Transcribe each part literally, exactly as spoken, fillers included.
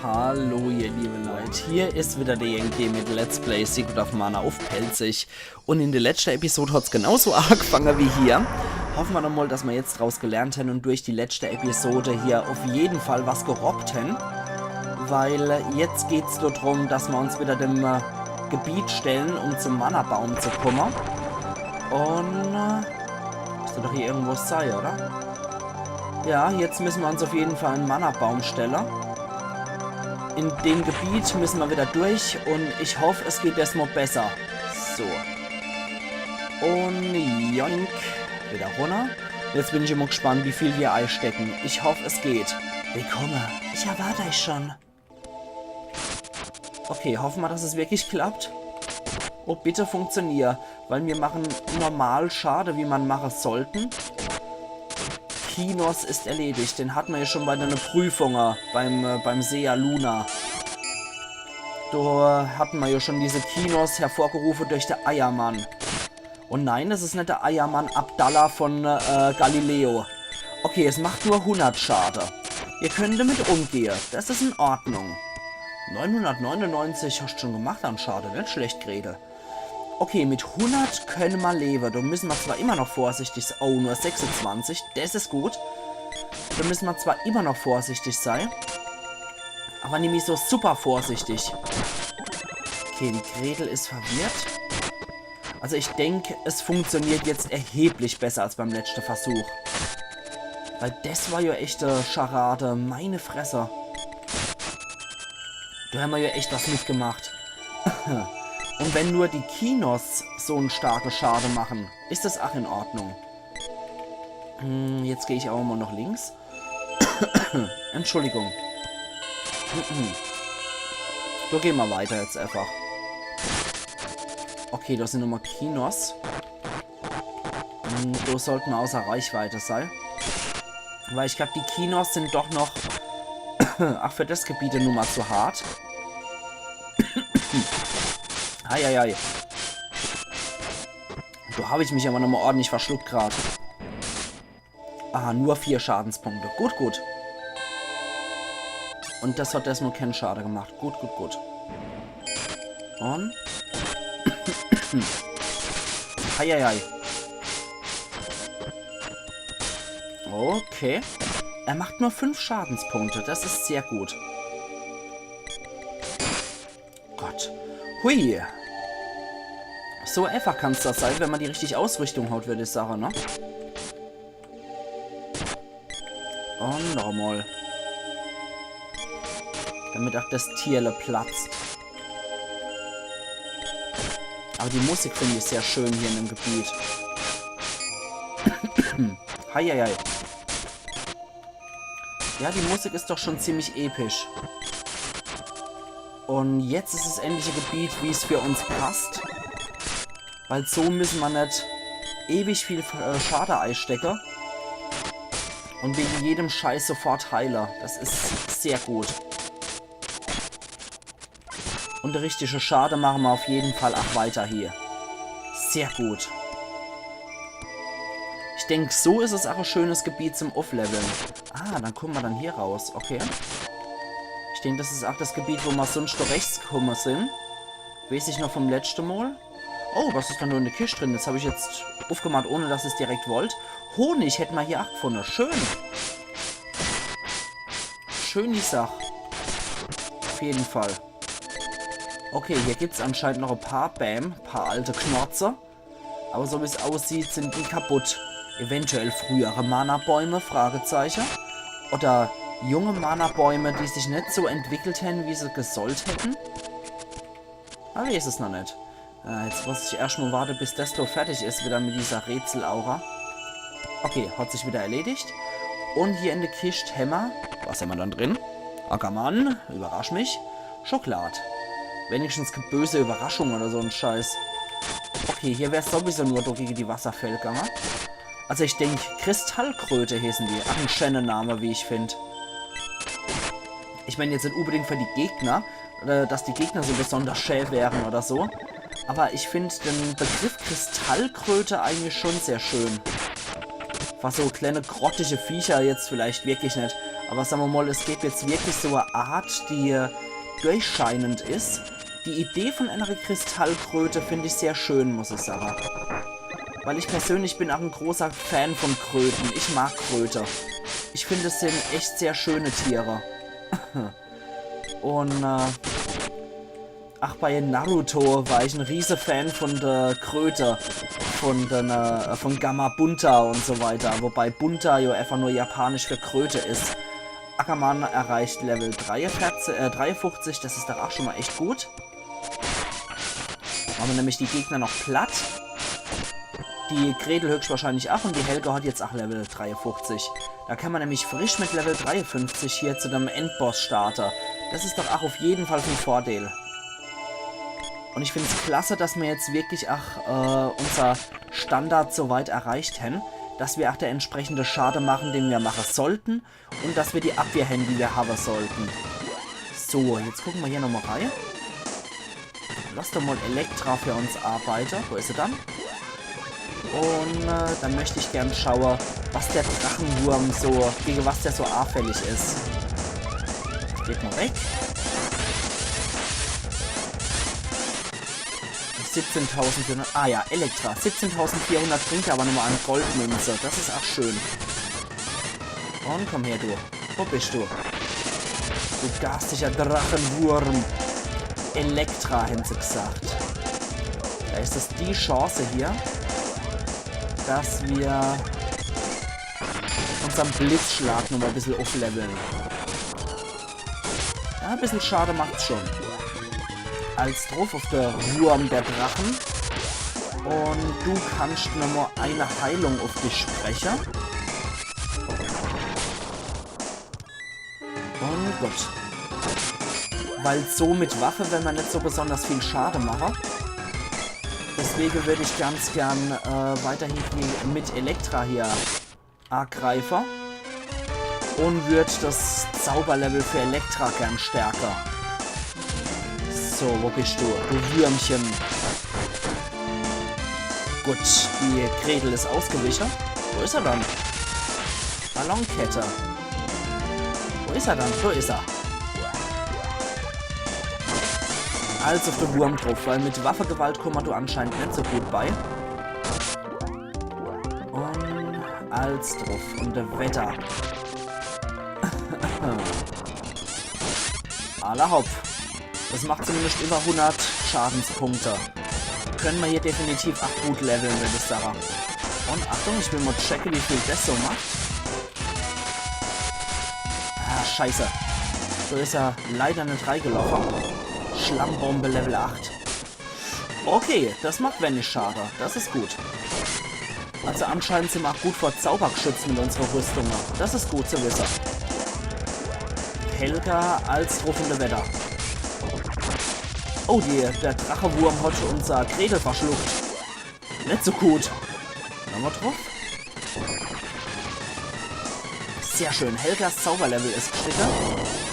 Hallo ihr liebe Leute, hier is wieder der Yankee mit Let's Play Secret of Mana uff Pälzisch. Un in de letschte Episode hat's genauso agefange wie hier. Hoffe mer doch mol, dass mer jetzt draus gelernt hen un durch die letschte Episode hier uff jeden Fall was gerockt hen. Weil jetzt geht's do drum, dass mer uns wieder dem äh, Gebiet stelle, um zum Mana-Baum zu kumme. Un äh, müsst doch hier irgendwo sei, oder? Ja, jetzt müsse mer uns uff jeden Fall en Mana-Baum stelle. In dem Gebiet müsse mer wieder durch un ich hoff, es geht erschtmol besser. So. Un joink. Wieder runner. Jetzt bin ich immer gespannt, wie viel wir eistecke. Ich hoff, es geht. Willkomme. Ich erwart eich schon. Okay, hoffe mer, dass es wirklich klappt. Oh, bitte funktionier, weil mir mache normal Schade, wie mer mache sollte. Kinos is erledigt. Den hat mer ja schon bei de Prüfunge beim, äh, beim Sea Luna. Do hatte mer ja schon diese Kinos hervorgerufe durch de Eiermann. Un nein, es is net de Eiermann Abdallah von äh, Galileo. Okay, es macht nur hundert Schade. Ihr könnt damit umgehe. Das is in Ordnung. Neunhundertneunundneunzig hast schon gemacht an Schade. Net schlecht, Gretel. Okay, mit hundert könne mer lewe. Do müsse mer zwar immer noch vorsichtig sei. Oh, nur sechsundzwanzig. Das is gut. Do müsse mer zwar immer noch vorsichtig sei. Aber nimmi so super vorsichtig. Okay, die Gretel is verwirrt. Also ich denk, es funktioniert jetzt erheblich besser als beim letschte Versuch. Weil das war ja echte Scharade, meine Fresse. Do hämmer ja echt was mitgemacht. Un wenn nur die Kinos so en starke Schade mache, is das ach in Ordnung. Hm, jetzt geh ich aber mal nach links. Entschuldigung. Do geh mer weiter jetzt einfach. Okay, das sin nochmal Kinos. Hm, do sollte mer außer Reichweite sei. Weil ich glaub, die Kinos sin doch noch, ach, für das Gebiet e Nummer zu hart. Eieiei. Do hab ich mich aber nochmal ordentlich verschluckt grad. Ah, nur vier Schadenspunkte. Gut, gut. Un das hat erschtmal kein Schade gemacht. Gut, gut, gut. Un... Eieiei. Okay. Er macht nur fünf Schadenspunkte. Das is sehr gut. Gott. Hui. So einfach kann's da sei, wenn mer die richtig Ausrichtung hat, würd ich sage, ne? Un nochmal. Damit ach das Tierle platzt. Aber die Musik find ich sehr schön hier in dem Gebiet. Heieiei. Ja, die Musik is doch schon ziemlich episch. Un jetzt is es endlich e Gebiet, wie's für uns passt. Weil so müsse mer net ewig viel äh, Schade eistecke. Un wege jedem Scheiß sofort heile. Das is sehr gut. Un de richtige Schade mache mer auf jeden Fall ach weiter hier. Sehr gut. Ich denk, so is es ach e schönes Gebiet zum Uffleveln. Ah, dann kumme mer dann hier raus. Okay. Ich denk, das is ach das Gebiet, wo mer sonst do rechts kumme sin. Weeß ich noch vom letschte Mol. Oh, was is dann do in de Kischt drin? Das hab ich jetzt uffgemacht, ohne dass ich's direkt wollt. Honig hätt mer hier ach gefunde. Schön. Schön die Sach. Auf jeden Fall. Okay, hier gibt's anscheinend noch e paar Bääm, paar alte Knorze. Aber so wie's aussieht, sin die kaputt. Eventuell frühere Mana-Bäume, Fragezeiche. Oder junge Mana-Bäume, die sich net so entwickelt hätten, wie se gesollt hätten. Mer weeß es noch net. Äh, jetzt muss ich erscht mal warte, bis das do fertig is, wieder mit dieser Rätselaura. Okay, hat sich wieder erledigt. Un hier in de Kischt hämmer... Was hämmer dann drin? Ackermann, überrasch mich. Schokolad. Wenigstens kä böse Überraschung oder so en Scheiß. Okay, hier wär's sowieso nur do gege die Wasserfäll gange. Also ich denk, Kristallkröte heeßen die. Ach, en schäner Name, wie ich find. Ich mein jetzt net unbedingt für die Gegner, äh, dass die Gegner so besonders schä wären oder so. Aber ich find den Begriff Kristallkröte eigentlich schon sehr schön. Was so kleine grottige Viecher jetzt vielleicht wirklich net. Aber sa mer mol, es gibt jetzt wirklich so e Art, die durchscheinend is. Die Idee von einer Kristallkröte find ich sehr schön, muss ich sage. Weil ich persönlich bin auch en großer Fan von Kröten. Ich mag Kröte. Ich find, es sind echt sehr schöne Tiere. Und, äh, ach, bei Naruto war ich en riese Fan von der Kröte, von den, äh, von Gamabunta und so weiter. Wobei Bunta ja einfach nur japanisch für Kröte is. Ackermann erreicht Level dreiundvierzig, äh, dreiundfünfzig, das is doch auch schon mal echt gut. Mache mer nämlich die Gegner noch platt. Die Gretel höchstwahrscheinlich auch und die Helga hat jetzt auch Level dreiundfünfzig. Da kann mer nämlich frisch mit Level dreiundfünfzig hier zu dem Endboss starte. Das is doch auch auf jeden Fall von Vorteil. Und ich find's klasse, dass mer jetzt wirklich auch, äh, unser Standard so weit erreicht hen, dass mer auch der entsprechende Schade machen, den mer machen sollten. Und dass mer die Abwehr hen, die mer haben sollten. So, jetzt gucke mer hier nochmal rein. Lass doch mal Elektra für uns arbeite. Wo is se dann? Und, äh, dann möcht ich gern schaue, was der Drachenwurm so, gegen was der so anfällig is. Geht mal weg. Siebzehntausendvierhundert. Ah ja, Elektra. Siebzehntausendvierhundert bringt aber nochmal an Goldmünze. Das is auch schön. Und komm her, du. Wo bist du? Du garstiger Drachenwurm. Elektra, hen se gesagt. Da is es die Chance hier, dass mer unsern Blitzschlag nochmal e bissel aufleveln. Ja, e bissel Schade macht's schon. Als druff auf der Wurm der Drachen. Und du kannst nochmal eine Heilung auf dich spreche. Und gut. Weil so mit Waffe, wenn mer net so besonders viel Schade mache. Deswege würd ich ganz gern, äh, weiterhin die mit Elektra hier angreife. Und würd das Zauberlevel für Elektra gern stärke. So, wo bist du, du Würmchen? Gut, die Gretel is ausgewiche. Wo is er dann? Ballonkette. Wo is er dann? Do is er. Als auf de Wurm druff, weil mit Waffegewalt kumme mer do anscheinend net so gut bei. Und als druff. Und de Wetter. Alla hopp. Das macht zumindest über hundert Schadenspunkte. Könne mer hier definitiv ach gut leveln, würd ich sage. Und Achtung, ich will mal checke, wie viel das so macht. Ah, scheiße. So is er leider net reingelaufen. Schlammbombe Level acht. Okay, das macht wenig Schade. Das is gut. Also anscheinend sin mer ach gut vor Zauber geschützt mit unsere Rüstung. Das is gut zu wisse. Helga als rufende Wetter. Oh, die, der Drachewurm hat unser Gretel verschluckt. Net so gut. Nochmal druff. Sehr schön. Helgas Zauberlevel is gestiege.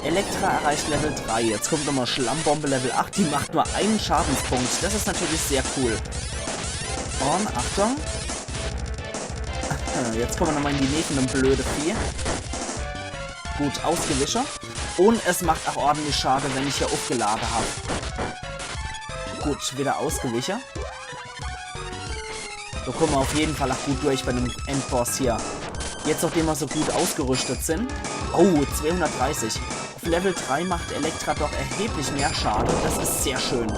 Elektra erreicht Level drei. Jetzt kommt nochmal Schlammbombe Level acht. Die macht nur einen Schadenspunkt. Das is natürlich sehr cool. Und Achtung. Jetzt kumme mer nochmal in die Nähe von dem blöde Vieh. Gut, ausgewiche. Und es macht ach ordentlich Schade, wenn ich hier aufgelade hab. Gut, wieder ausgewiche. Do kumme mer auf jeden Fall ach gut durch bei dem Endboss hier. Jetzt, nachdem mer so gut ausgerüstet sin. Oh, zweihundertdreißig. Auf Level drei macht Elektra doch erheblich mehr Schade. Das is sehr schön.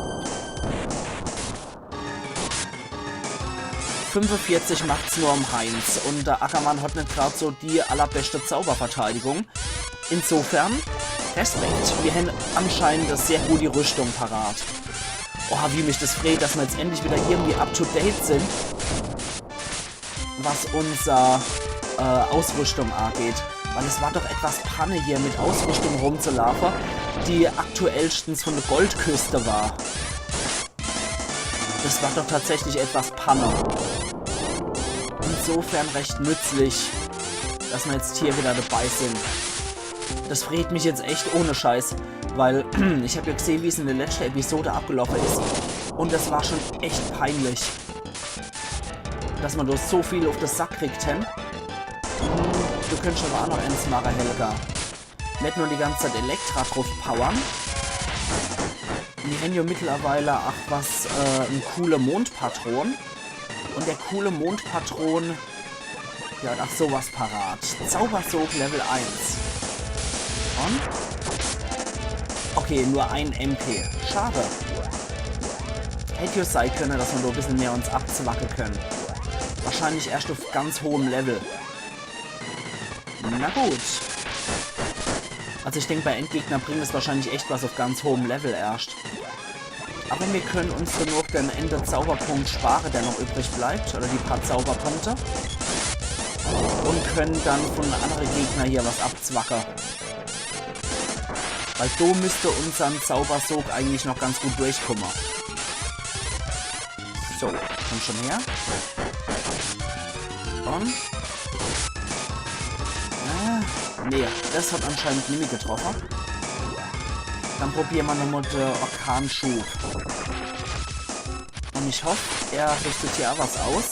Fünfundvierzig macht's nur um Heinz. Und der Ackermann hat net grad so die allerbeste Zauberverteidigung. Insofern, Respekt. Mir hän anscheinend e sehr gute Rüstung parat. Oh, wie mich das freet, dass mer jetzt endlich wieder irgendwie up to date sin, was unser, äh, Ausrüstung angeht. Weil es war doch etwas Panne hier mit Ausrüstung rumzulaufe, die aktuellstens von der Goldküste war. Das war doch tatsächlich etwas Panne. Insofern recht nützlich, dass mer jetzt hier wieder dabei sin. Das freet mich jetzt echt ohne Scheiß, weil ich hab ja gesehen, wie's in der letzten Episode abgelaufen is. Und das war schon echt peinlich, dass mer do so viel auf de Sack kriegt hen. Hm, du könntest aber ach noch eins mache, Helga. Net nur die ganze Zeit Elektra druff powern. Mir hän jo mittlerweile ach was, äh, en coole Mondpatron. Un der coole Mondpatron, der hat ach sowas parat. Zaubersog Level eins. Un? Okay, nur ein M P. Schade. Hätt jo sei könne, dass mer do e bissel mehr uns abzwacke könne. Wahrscheinlich erscht uff ganz hohem Level. Na gut. Also ich denk, bei Endgegner bringt es wahrscheinlich echt was uff ganz hohem Level erscht. Aber mir könne uns dann noch den Ende Zauberpunkt spare, der noch übrig bleibt, oder die paar Zauberpunkte. Un könne dann vun annere Gegner hier was abzwacke. Weil do müsst unsern Zaubersog eigentlich noch ganz gut durchkumme. So, komm schon her. Un? Ah, nee, das hat anscheinend nimmi getroffe. Dann probiere mer nochmal de Orkanschub. Un ich hoff, er richtet hier ach was aus.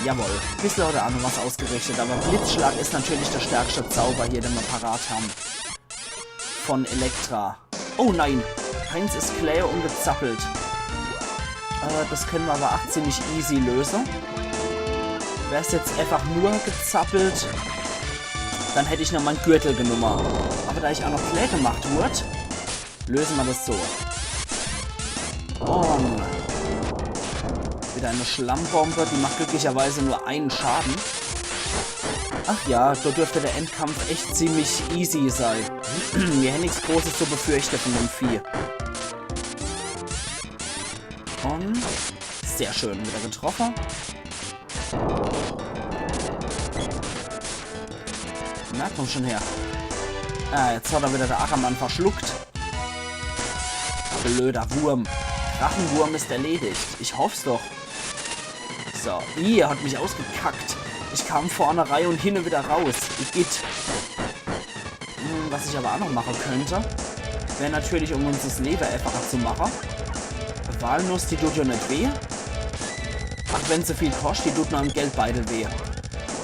Jawohl, bissel hat er ach noch was ausgerichtet, aber Blitzschlag is natürlich der stärkste Zauber hier, den mer parat hän. Von Elektra. Oh nein, Heinz is klää un gezappelt. Äh, das könne mer aber ach ziemlich easy löse. Wär's jetzt einfach nur gezappelt, dann hätt ich noch mein Gürtel genumme. Aber da ich ach noch klää gemacht wurd, löse mer das so. Un wieder eine Schlammbombe, die macht glücklicherweise nur einen Schaden. Ach ja, da dürfte der Endkampf echt ziemlich easy sei. Mir hän nix Großes zu befürchte von dem Vieh. Un sehr schön, wieder getroffe. Na, komm schon her. Ah, jetzt hat er wieder der Ackermann verschluckt. Blöder Wurm. Drachenwurm is erledigt. Ich hoff's doch. So, ih, er hat mich ausgekackt. Ich kam vorne rei un hinne wieder raus. Igitt. Hm, was ich aber ach noch mache könnt, wär natürlich, um uns das Lewe einfacher zu mache. Walnuss, die tut jo net weh. Ach, wenn se viel koscht, die tut nur im Geldbeutel weh.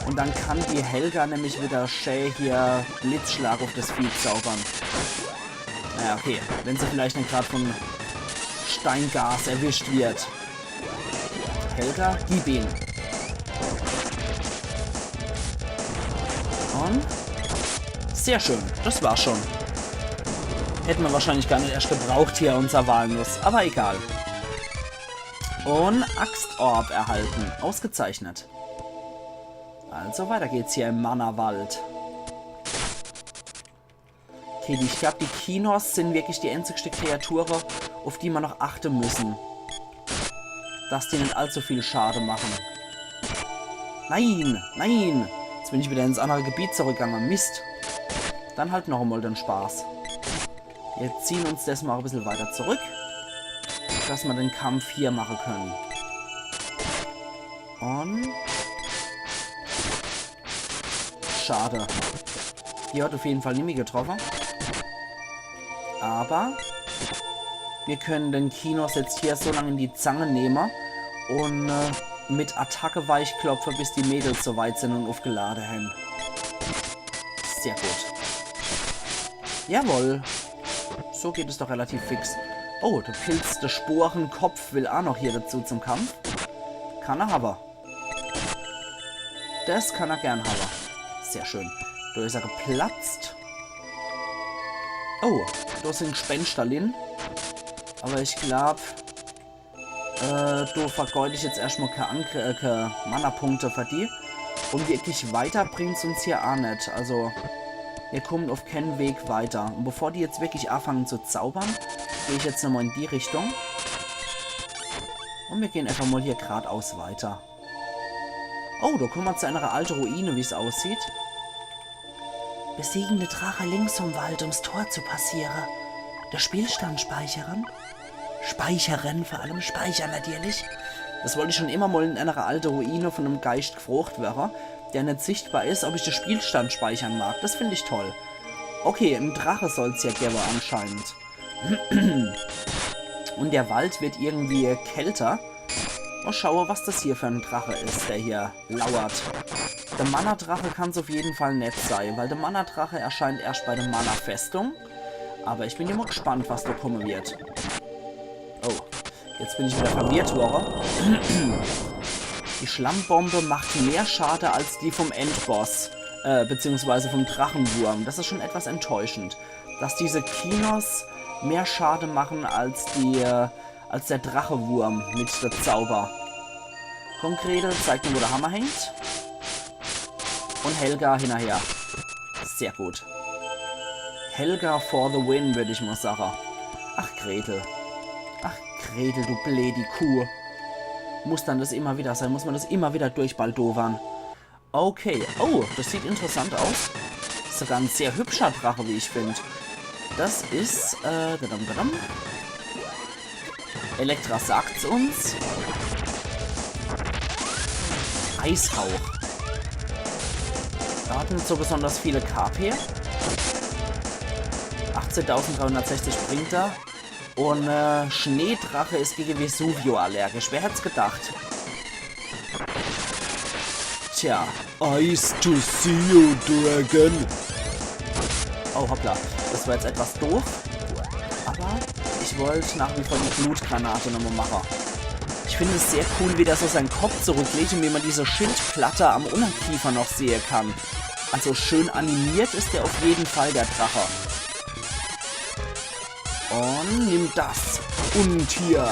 Un dann kann die Helga nämlich wieder schää hier Blitzschlag uff das Vieh zaubern. Naja, okay. Wenn se vielleicht net grad von Steingas erwischt wird. Helga, gib ihm. Un? Sehr schön, das war's schon. Hätte mer wahrscheinlich gar net erscht gebraucht hier, unser Walnuss, aber egal. Un Axtorb erhalten. Ausgezeichnet. Also weiter geht's hier im Manawald. Okay, die, ich glaub, die Kinos sin wirklich die einzigste Kreature, uff die mer noch achte müssen. Dass die net allzu viel Schade mache. Nein, nein! Jetzt bin ich wieder ins andere Gebiet zurückgegange. Mist. Dann halt noch emol den Spaß. Mir ziehen uns desmal ach e bissel weiter zurück, dass mer den Kampf hier mache könne. Un schade. Die hat uff jeden Fall nimmi getroffe. Aber mir könne den Kinos jetzt hier so lang in die Zange nehme un, äh, mit Attacke weichklopfe, bis die Mädels so weit sin un uffgelade hän. Sehr gut. Jawohl. So geht es doch relativ fix. Oh, der Pilz, der Sporenkopf will ach noch hier dazu zum Kampf. Kann er hawwe. Das kann er gern hawwe. Sehr schön. Da is er geplatzt. Oh, da sin Gespenster drin. Aber ich glaub, äh, da vergeud ich jetzt erschtmal kä Angr-, äh, kä Mana-Punkte für die. Un wirklich weiter bringt's uns hier ach net. Also, mir kommen uff kän Weg weiter. Un bevor die jetzt wirklich anfangen zu zaubern, geh ich jetzt nochmal in die Richtung. Un mir gehen einfach mal hier gradaus weiter. Oh, da kommen mer zu einer alte Ruine, wie's aussieht. Besiegen de Drache links vom Wald, um's Tor zu passiere. De Spielstand speichere. Speichere, vor allem speichere natürlich. Das wollt ich schon immer mal in einer alte Ruine von einem Geist gefrocht wäre, der net sichtbar is, ob ich de Spielstand speichern mag. Das find ich toll. Okay, en Drache soll's ja gewwe anscheinend. Un der Wald wird irgendwie kälter. Mal schaue, was das hier für en Drache is, der hier lauert. De Mana-Drache kann's uff jeden Fall net sei, weil de Mana-Drache erscheint erscht bei de Mana-Festung. Awwer ich bin immer gespannt, was do kumme wird. Oh, jetzt bin ich wieder verwirrt worre. Die Schlammbombe macht mehr Schade als die vom Endboss, äh, beziehungsweise vom Drachewurm. Das is schon etwas enttäuschend, dass diese Kinos mehr Schade machen als die, äh, als der Drachewurm mit de Zauber. Komm, Gretel, zeig mir, wo de Hammer hängt. Und Helga hinnerher. Sehr gut. Helga for the win, würd ich mal sage. Ach, Gretel. Ach, Gretel, du bleedi Kuh. Muss dann das immer wieder sein? Muss man das immer wieder durchbaldowern? Okay. Oh, das sieht interessant aus. Sogar ein sehr hübscher Drache, wie ich find. Das is, äh, dadam, dadam. Elektra sagt's uns. Eishauch. Er hat net so besonders viele K P. Achtzehntausenddreihundertsechzig bringt er. Und, äh, Schneedrache is gegen Vesuvio allergisch. Wer hätt's gedacht? Tja. Ice to see you, Dragon. Oh, hoppla. Das war jetzt etwas doof. Aber ich wollt nach wie vor die Blutgranate nochmal mache. Ich find es sehr cool, wie der so sein Kopp zurücklegt und wie man diese Schildplatte am Unnerkiefer noch sehe kann. Also schön animiert is der auf jeden Fall, der Drache. Und nimm das. Und hier.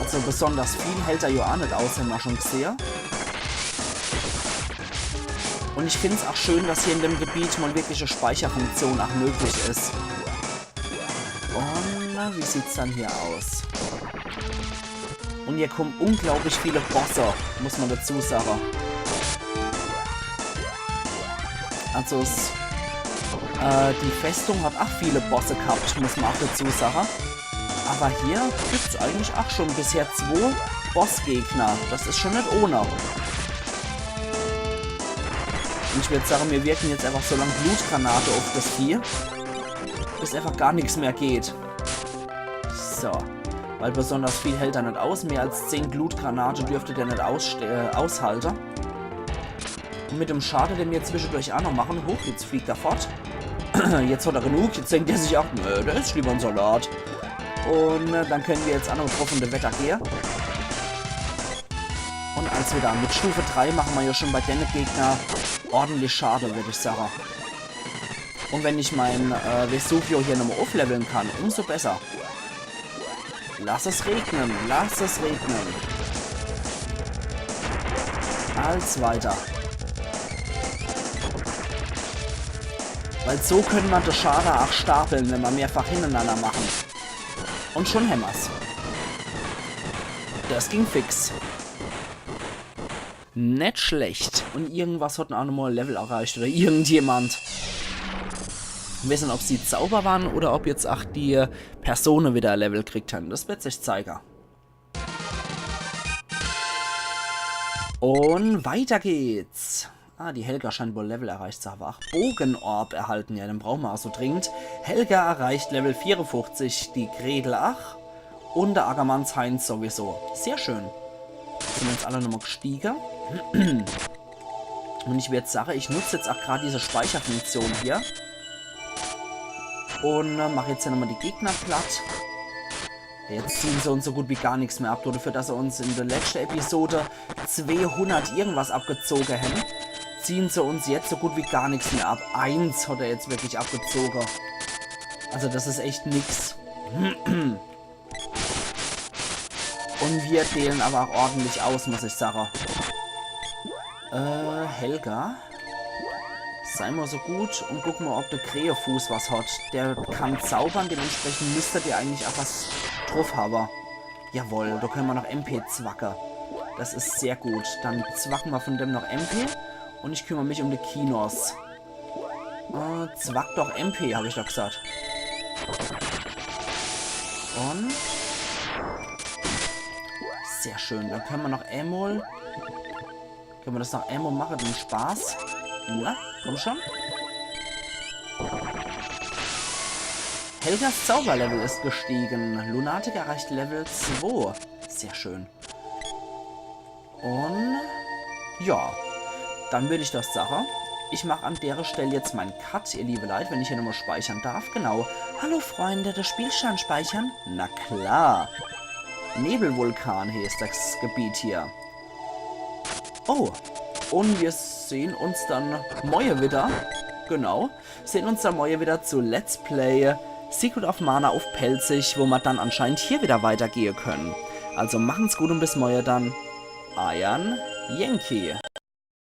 Also besonders viel hält er jo aa net aus, hämmer schon gesehe. Und ich find's auch schön, dass hier in dem Gebiet mal wirklich e Speicherfunktion auch möglich is. Und na, wie sieht's dann hier aus? Und hier kommen unglaublich viele Bosse, muss man dazu sagen. Also es, äh, die Festung hat auch viele Bosse gehabt, muss man auch dazu sagen. Aber hier gibt's eigentlich auch schon bisher zwei Bossgegner. Das is schon net ohne. Und ich würd sagen, wir wirken jetzt einfach so lang Blutgranate auf das Vieh, bis einfach gar nichts mehr geht. So. Weil besonders viel hält er net aus. Mehr als zehn Blutgranate dürfte der net ausste-, äh, aushalte. Und mit dem Schade, den wir zwischendurch auch noch machen, hoch, jetzt fliegt er fort. Jetzt hat er genug, jetzt denkt er sich auch, nö, der isst lieber en Salat. Und äh, dann können wir jetzt auch noch drauf in die Wette gehen. Und als wir da mit Stufe drei machen wir ja schon bei denne Gegner ordentlich Schade, würd ich sagen. Und wenn ich mein äh, Vesuvio hier nochmal aufleveln kann, umso besser. Lass es regnen, lass es regnen. Als weiter. Weil so können man das Schade auch stapeln, wenn man mehrfach hintereinander machen. Und schon hämmer's. Das ging fix. Net schlecht. Und irgendwas hat auch nochmal ein Level erreicht. Oder irgendjemand. Ich weiß net, ob's die Zauber waren oder ob jetzt auch die Persone wieder ein Level gekriegt haben. Das wird sich zeigen. Und weiter geht's. Ah, die Helga scheint wohl Level erreicht zu haben. Ach, Bogenorb erhalten. Ja, den brauchen wir auch so dringend. Helga erreicht Level vierundfünfzig, die Gretel ach. Und der Ackermanns Heinz sowieso. Sehr schön. Sind jetzt alle nochmal gestiegen. Und ich würd sagen, ich nutze jetzt auch gerade diese Speicherfunktion hier. Und äh, mach jetzt hier nochmal die Gegner platt. Jetzt ziehen sie uns so gut wie gar nichts mehr ab. Dafür, dass sie uns in der letzten Episode zweihundert irgendwas abgezogen haben, ziehen sie uns jetzt so gut wie gar nichts mehr ab. Eins hat er jetzt wirklich abgezogen. Also das ist echt nix. Und wir dealen aber auch ordentlich aus, muss ich sagen. Äh, Helga? Sei mal so gut und guck mal, ob der Krähefuß was hat. Der kann zaubern, dementsprechend müsste der eigentlich auch was drauf haben. Jawohl, da können wir noch M P zwacke. Das ist sehr gut. Dann zwacken wir von dem noch M P und ich kümmere mich um die Kinos. Äh, zwack doch M P, hab ich doch gesagt. Und sehr schön. Dann können wir noch einmal Können wir das noch einmal machen, den Spaß? Na, komm schon. Helgas Zauberlevel ist gestiegen. Lunatik erreicht Level zwei. Sehr schön. Un ja, dann würd ich doch sache, ich mach an dere Stell jetzt mein Cut, ihr liebe Leit, wenn ich hier nochmal speichern darf. Genau. Hallo Freunde, das Spiel schon speichern? Na klar. Nebelvulkan heeßt das Gebiet hier. Oh, un wir sehn uns dann morje wieder. Genau. Sehn uns dann morje wieder zu Let's Play Secret of Mana uff Pälzisch, wo ma dann anscheinend hier wieder weitergehe können. Also machen's gut un bis morje dann. Eiern Yankee.